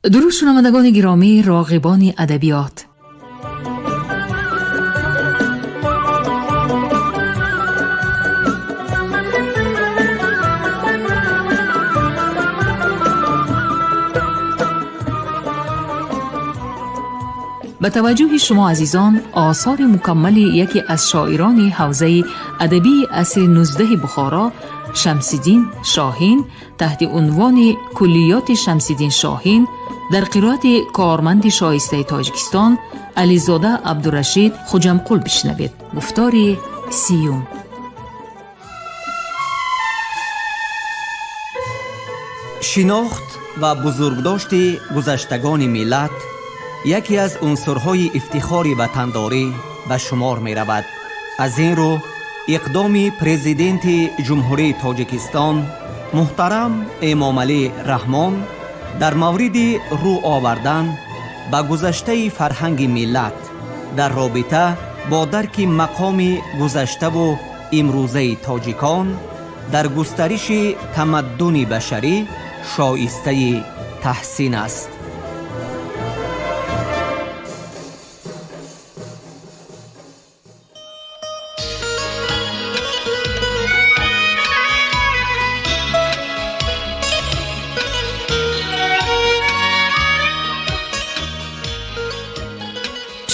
Дуруд, шунавандагони гиромӣ, роғибони адабиёт. Ба таваҷҷӯҳи шумо азизон осори мукаммали яке аз шоирони ҳавзаи адабии асри нуздаҳи Бухоро, Шамсиддин Шоҳин, таҳти унвони Куллиёти Шамсиддин Шоҳин дар қироати корманди шоистаи Тоҷикистон Ализода Абдурашид Хуҷамқул бишнавед. Гуфтори сиюм. Шинохт ва бузургдошти гузаштагони миллат яке аз унсурҳои ифтихори ватандорӣ ба шумор меравад. Аз ин рӯ иқдоми Президенти Ҷумҳурии Тоҷикистон муҳтарам Эмомалӣ Раҳмон дар мавриди рӯ овардан ба гузаштаи фарҳанги миллат дар робита бо дарки мақоми гузаштаву имрӯзаи тоҷикон дар густариши тамаддуни башарӣ шоистаи таҳсин аст.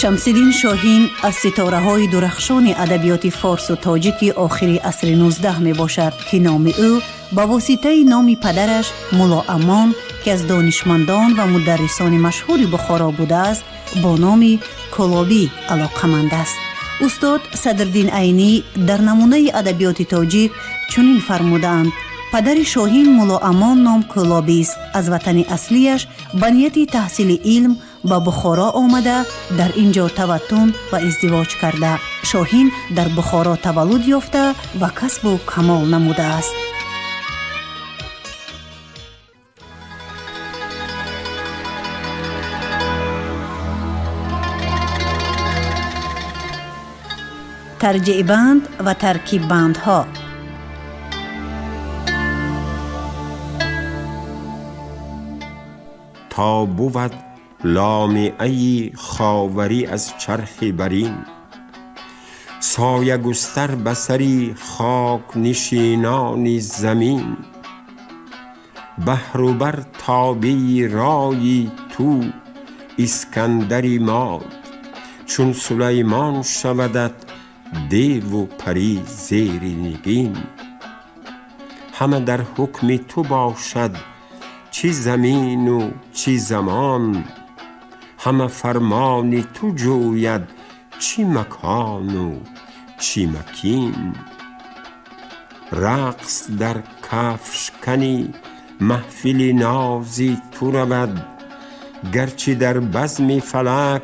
Шамсиддин Шоҳин аз ситораҳои дурахшони адабиёти форсу тоҷики охири асри 19 мебошад, ки номи ӯ ба воситаи номи падараш Мулло Амон, ки аз донишмандон ва мударрисони машҳури Бухоро будааст, бо номи Кӯлобӣ алоқаманд аст. Устод Садриддин Айнӣ дар намунаи адабиёти тоҷик чунин фармудаанд: падари Шоҳин Мулло Амон ном кӯлобист. Аз ватани аслияш ба нияти таҳсили илм ба Бухоро омада, дар ин ҷо таваттун ва издивоҷ карда. Шоҳин дар Бухоро таваллуд ёфта ва касбу камол намудааст. Тарҷеъбанд ва таркиббандҳо. То бувад ломиаи ховарӣ аз чархи барин, соягустар ба сари хокнишинони замин, баҳру бар тобеи рои ту Искандари мод, чун Сулаймон шавадат деву парӣ зери нигин. Ҳама дар ҳукми ту бошад, чӣ замину чӣ замон, ҳама фармони ту ҷӯяд, чӣ макону чӣ макин. Рақс дар кафшкани маҳфили нози ту равад, гарчи дар базми фалак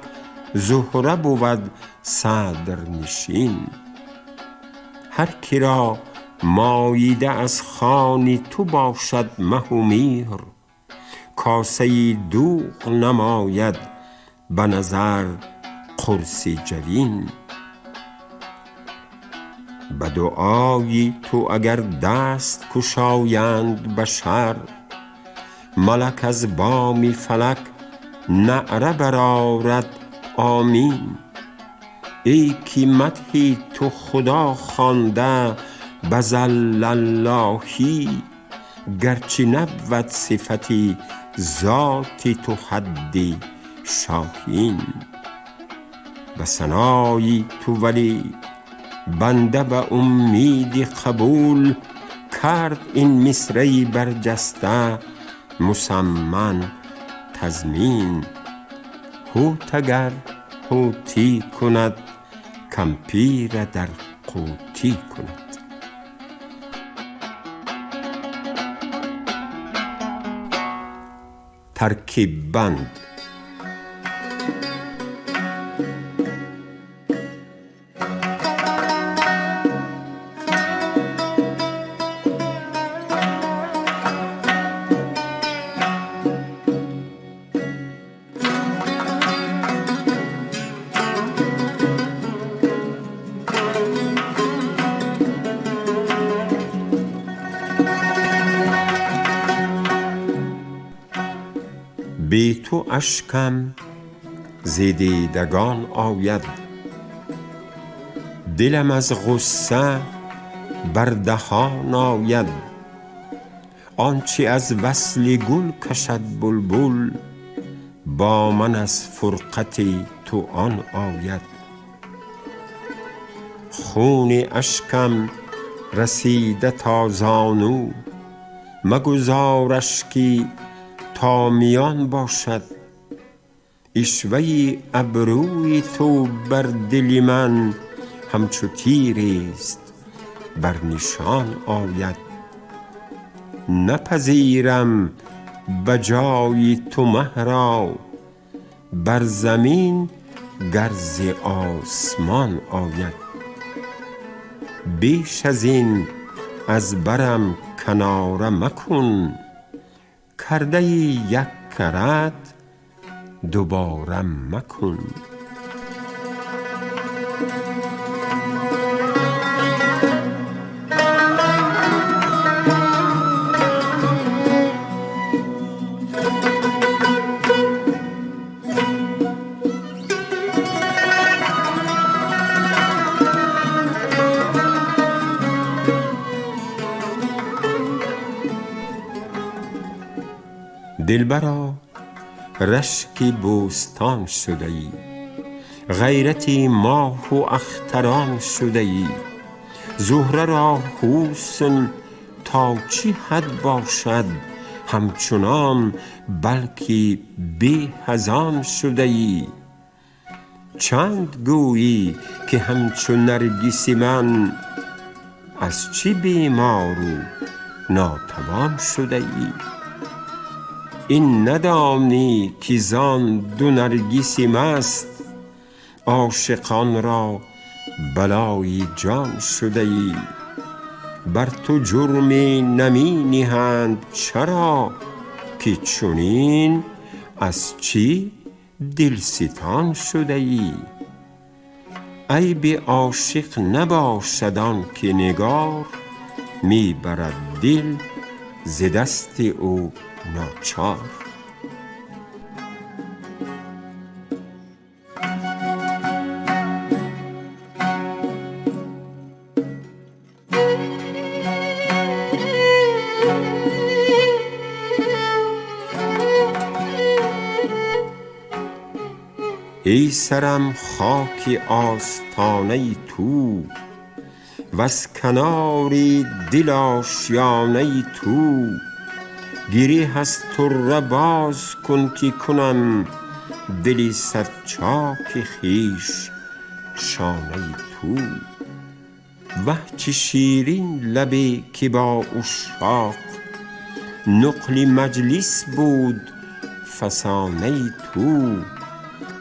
Зуҳра бувад садрнишин. Ҳар киро моида аз хони ту бошад маҳу меҳр, косаи дӯғ намояд ба назар қурси ҷавин. Ба дуои ту агар даст кушоянд башар, малак аз боми фалак наъра барорад омин. Эй ки мадҳи ту Худо хонда ба заллаллоҳӣ, гарчи набвад сифати зоти ту ҳадди шоҳин. Ба санои ту вале банда ба умиди қабул кард ин мисраи барҷаста мусамман тазмин. Ҳут агар ҳутӣ кунад, кампира дар қутӣ кунад. Таркиббанд. بی تو اشکم ز دیدگان آید، دلم از غصه بر دهان آید. آنچه از وصل گل کشد بلبل، با من از فرقت تو آن آید. خون اشکم رسیده تا زانو، مگذار اشکی تا میان باشد. عشوه ابروی تو بر دل من همچو تیری است بر نشان آید. نپذیرم به جای تو مه را، بر زمین گر ز آسمان آید. بیش از این از برم کناره مکن، کرده ای یک کرت دوباره مکن. دلبرا رشک بوستان شده ای، غیرت ماه و اختران شده ای. زهره را حسن تا چه حد باشد، همچنان بلکه به از آن شده ای. چند گویی که همچو نرگس من، از چه بیمار و ناتوان شده ای. این ندانی که زان دو نرگس مست، عاشقان را بلای جان شده ای. بر تو جرمی نمی نهند چرا، که چنین از چی دلستان شده ای. عیب عاشق نباشد آن که نگار، می برد دل ز دست او ناچار. ای سرم خاک آستانه تو، وز کنار دل آشیانه تو. گره از طره باز کن که کنم دل صد چاک خویش شانه تو. وه چه شیرین لبی که با عشاق، نقل مجلس بود فسانه تو.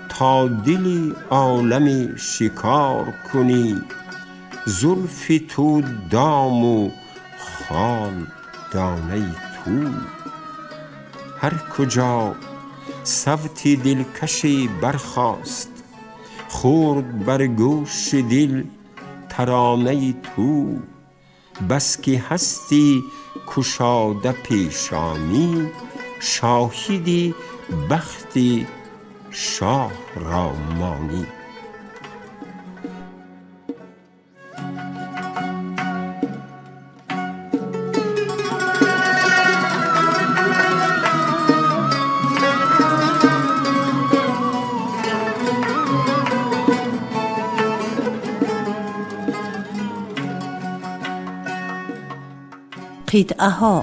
تا دل عالم شکار کنی، زلف تو دام و خال دانه تو. هر کجا صوت دلکشی برخاست، خورد بر گوش دل ترانه تو. بس که هستی کشاده پیشانی، شاهدی بخت شاه را مانی. Қитъаҳо.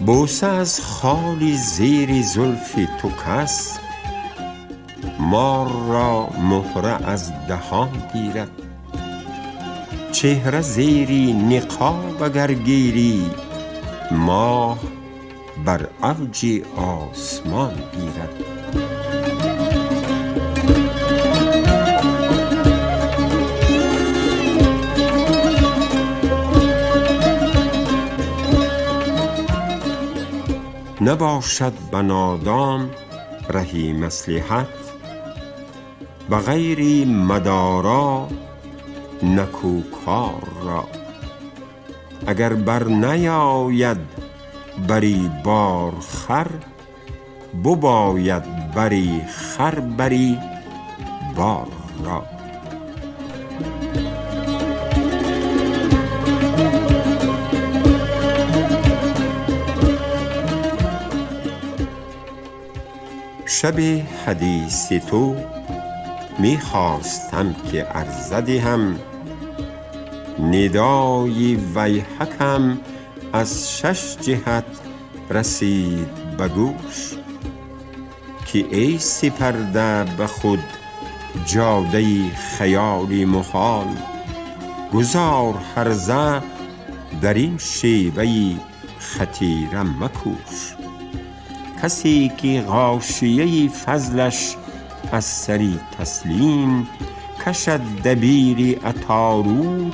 بوسه از خال زیر زلف تو کس، مار را مهره از دهان گیرد. چهره زیر نقاب اگر گیری، ماه بر اوج آسمان گیرد. نباشد به نادان رهی مصلحت، به غیری مدارا نکوکار را. اگر بر نیاید بری بار خر، بباید بری خر بری بار را. شب حدیث تو می خواستم که عرضه دهم، ندای ویحکم از شش جهت رسید به گوش، که ای سپرده به خود جاده خیالی محال، گذار هرزه در این شیوه خطیره مکوش. کسی که غاشیه فضلش از سری تسلیم، کشد دبیر عطاروت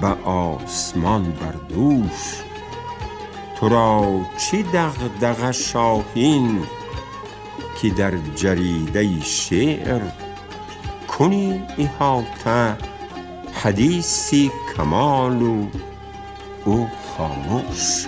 به آسمان بر دوش. تو را چه دغدغه شاهین که در جریده شعر کنی احاطه حدیث کمال و او خاموش.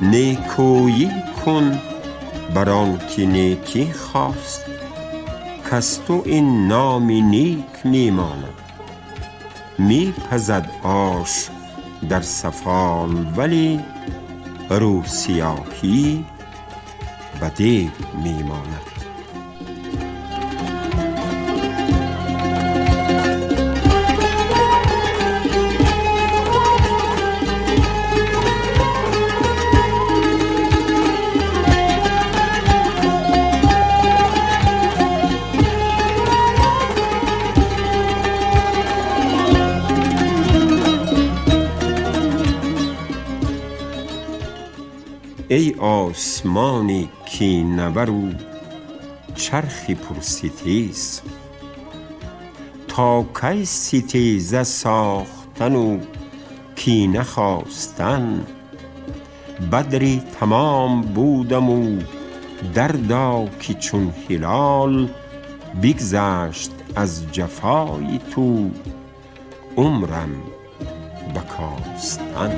نیکویی کن بر آن که نیکی خواست، کز تو این نام نیک می ماند. می پزد آش در سفال ولی روسیاهی به دیگ می ماند. ای آسمانی کینه ور و چرخی پرستیز، تا کی ستیزه ساختن و کینه خواستن؟ بدری تمام بودم و دردا که چون هلال، بگذشت از جفای تو عمرم بکاستن.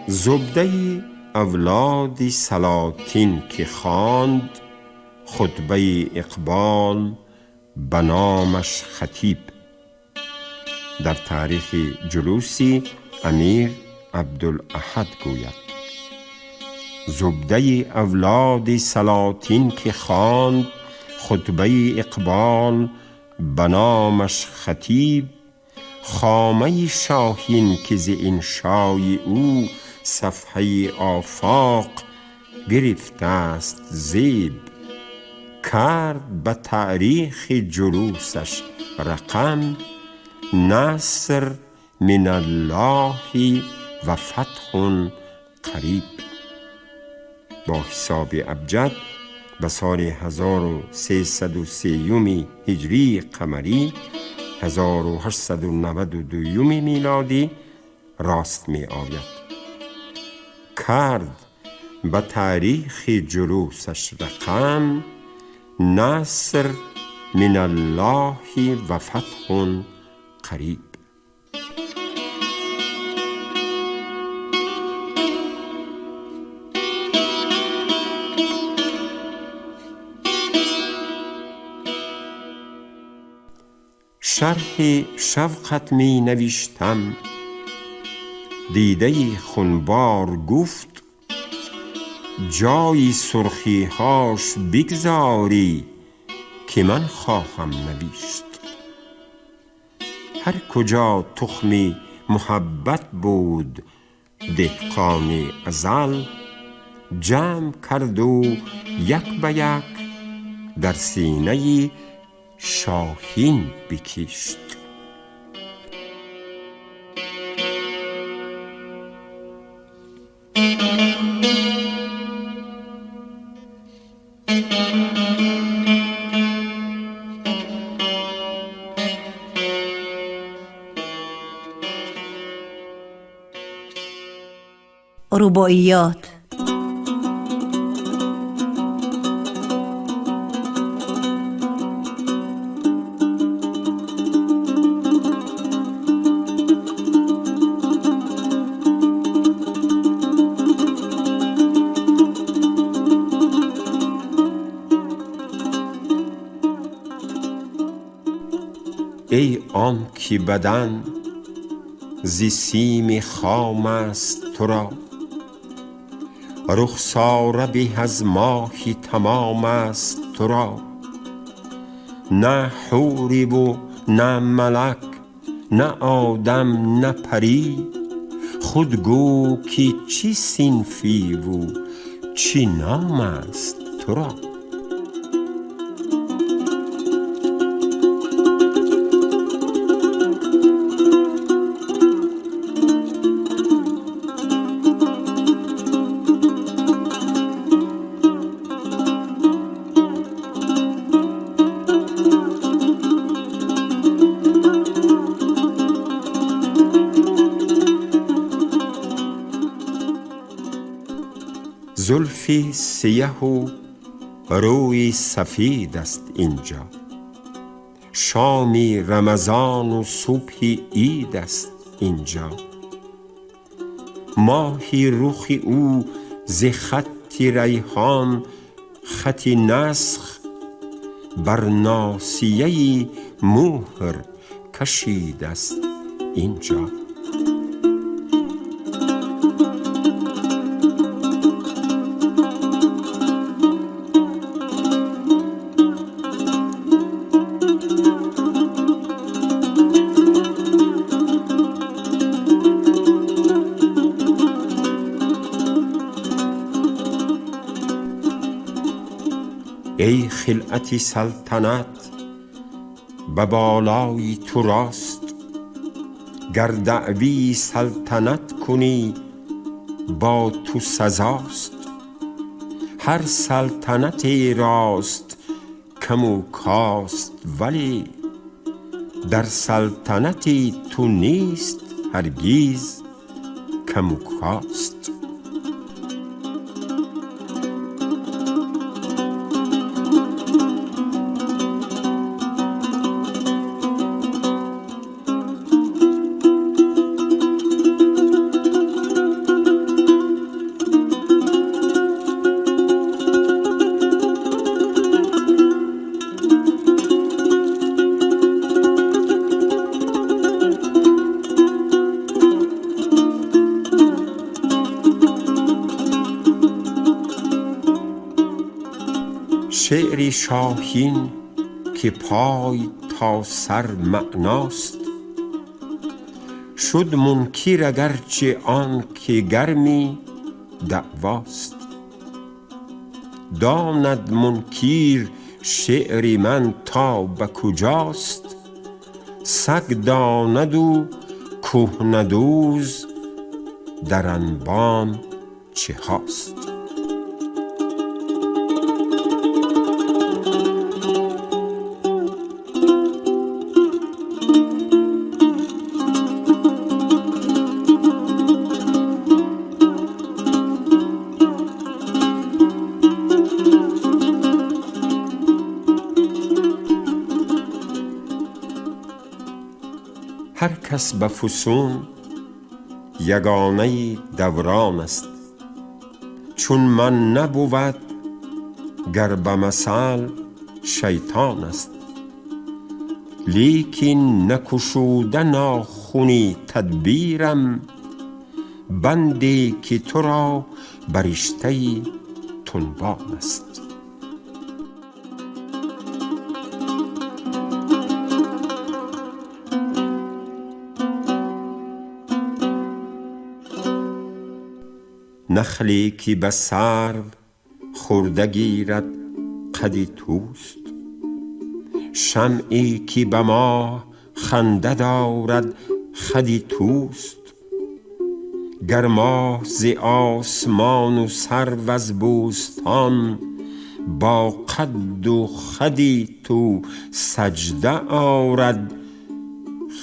زبده اولاد سلاطین که خواند خطبه اقبال به نامش خطیب، در تاریخ جلوسی امیر عبدالاحد گوید: زبده اولاد سلاطین که خواند خطبه اقبال به نامش خطیب، خامه شاهین که ز انشای او صفحه آفاق گرفته است زیب، کرد به تاریخ جلوسش رقم، نصر من الله و فتح قریب. با حساب ابجد به سال 1303 هجری قمری 1892 میلادی راست می آید. کرد به تاریخ جلوسش رقم، نصر من الله و فتح قریب. Шарҳи шавқат ми навиштам, дидаи хунбор гуфт: ҷои сурхиҳош бигзорӣ, ки ман хоҳам навишт. Ҳар куҷо тухми муҳаббат буд, деҳқони азал ҷамъ карду як ба як дар синаи Шоҳин бикишт. Рубоиёт. Эй он ки бадан зи сими хом аст туро, рухсора беҳ аз моҳи тамом аст туро. На ҳуриву на малак, на одам, на парӣ, худ гӯ ки чӣ синфиву чӣ ном аст туро. Зулфи сияҳу рӯи сафид аст инҷо, шоми Рамазону субҳи ид аст инҷо. Моҳи рухи ӯ зи хатти райҳон хати насх бар носияи муҳр кашидаст инҷо. Эй хилъати салтанат ба болои ту рост, гар даъвии салтанат кунӣ, бо ту сазост. Ҳар салтанате рост каму кост, вале дар салтанати ту нест ҳаргиз каму кост. Шеъри Шоҳин ки пой то сар маъност, шуд мункир агарчи он ки гарми даъвост. Донад мункир шеъри ман то ба куҷост, саг донаду кӯҳнадӯз дар анбон чӣ ҳост. Ҳар кас ба фусун ягонаи даврон аст, чун ман набувад, гар ба масал шайтон аст. Лекин накушуда нохуни тадбирам, банде ки туро ба риштаи тунбон аст. Нахле ки ба сарв хурда гирад қади туст, шамъе ки ба моҳ ханда дорад хади туст. Гар моҳ зи осмону сарв аз бӯстон бо қадду хади ту саҷда орад,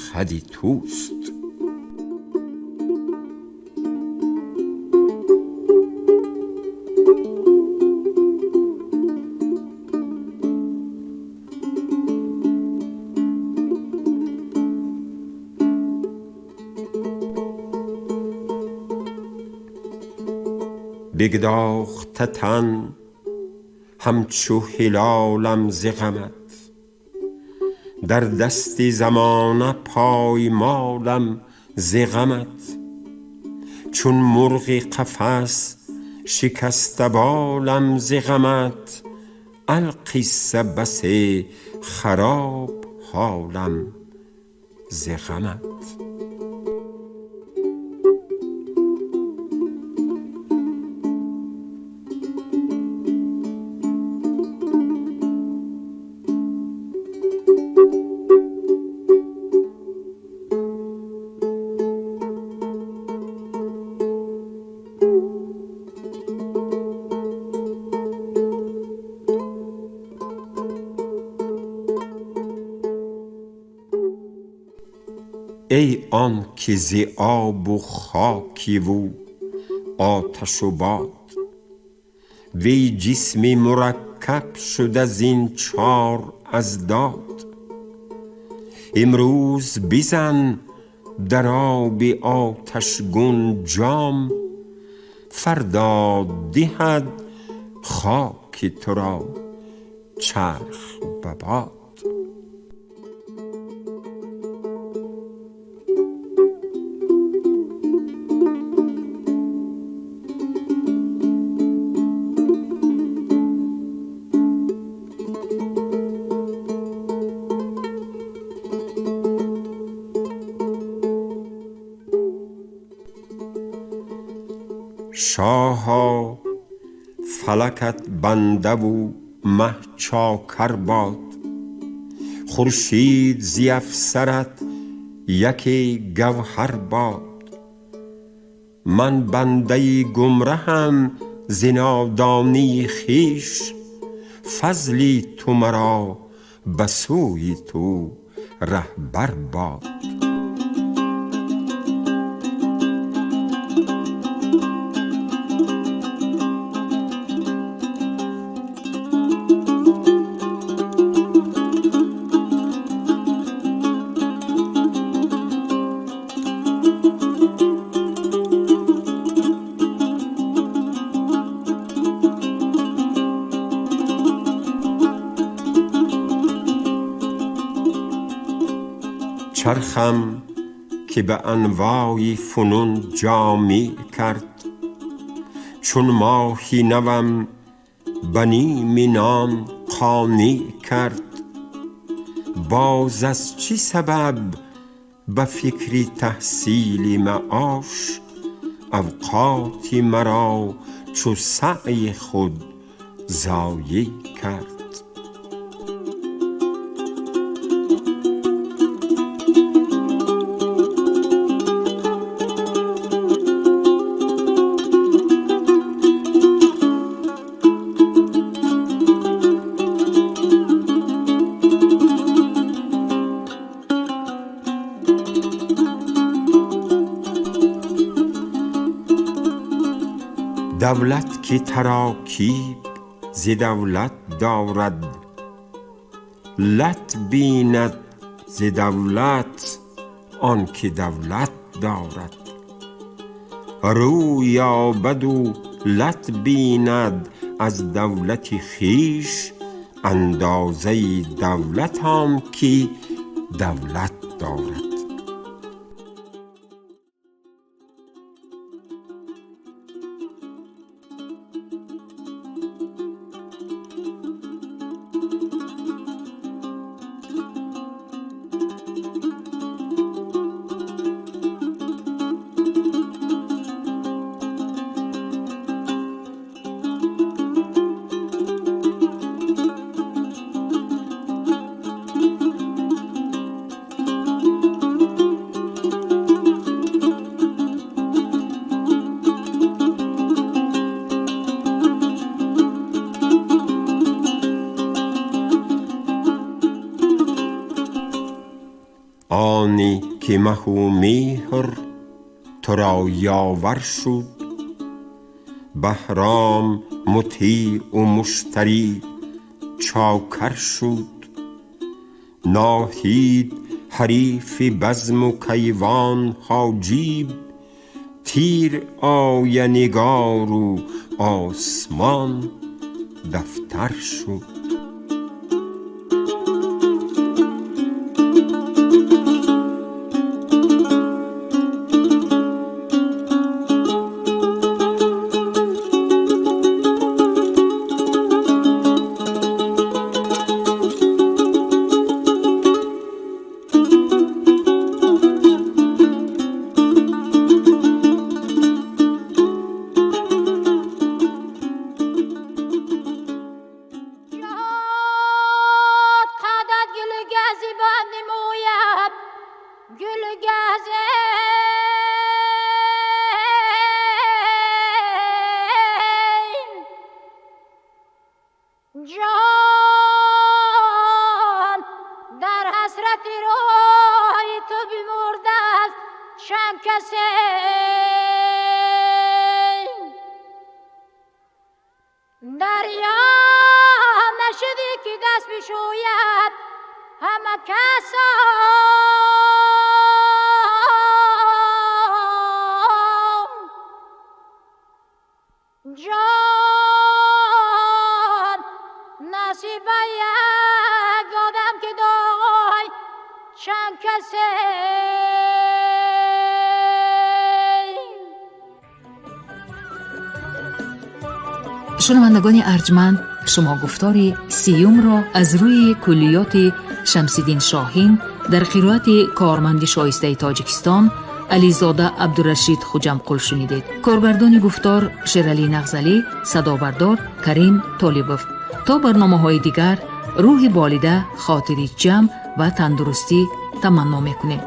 хади туст. بگداخته تن همچو هلالم ز غمت، در دست زمانه پایمالم ز غمت. چون مرغ قفس شکسته بالم ز غمت، القصه بسی خراب حالم ز غمت. Эй он ки зи обу хокиву оташу бод, вей ҷисми мураккаб шуда зин чор аздод. Имрӯз бизан дар оби оташгун ҷом, фардо диҳад хоки туро чарх ба бод. شاها فلکت بنده و مه چاکر باد، خورشید ز افسرت یکی گوهر باد. من بنده گمرهم ز نادانی خویش، فضلی تو مرا به سوی تو رهبر باد. چرخم که به انواع فنون جامع کرد، چون ماهی نوم به نیم نان قانع کرد. باز از چه سبب به فکر تحصیل معاش، اوقات مرا چو سعی خود ضایع کرد. دولت که تراکیب ز دولت دارد، لت بیند ز دولت آن که دولت دارد. روی یابد و لت بیند از دولت خویش، اندازه دولت آن که давлат дорад. آنی که مه و مهر تو را یاور شد، بهرام مطیع و مشتری چاکر شد. ناهید حریف بزم و کیوان حاجیب، تیر آیه نگار و آسمان دفتر شد. Шунавандагони арҷманд, шумо гуфтори сиюмро аз рӯи куллиёти Шамсиддин Шоҳин дар қироати корманди шоистаи Тоҷикистон Ализода Абдурашид Хуҷамқул шунидед. Коргардони гуфтор Шералӣ Нағзалӣ, садобардор Карим Толибов. То барномаҳои дигар рӯҳи болида, хотири ҷамъ ва тандурустӣ таманно мекунем.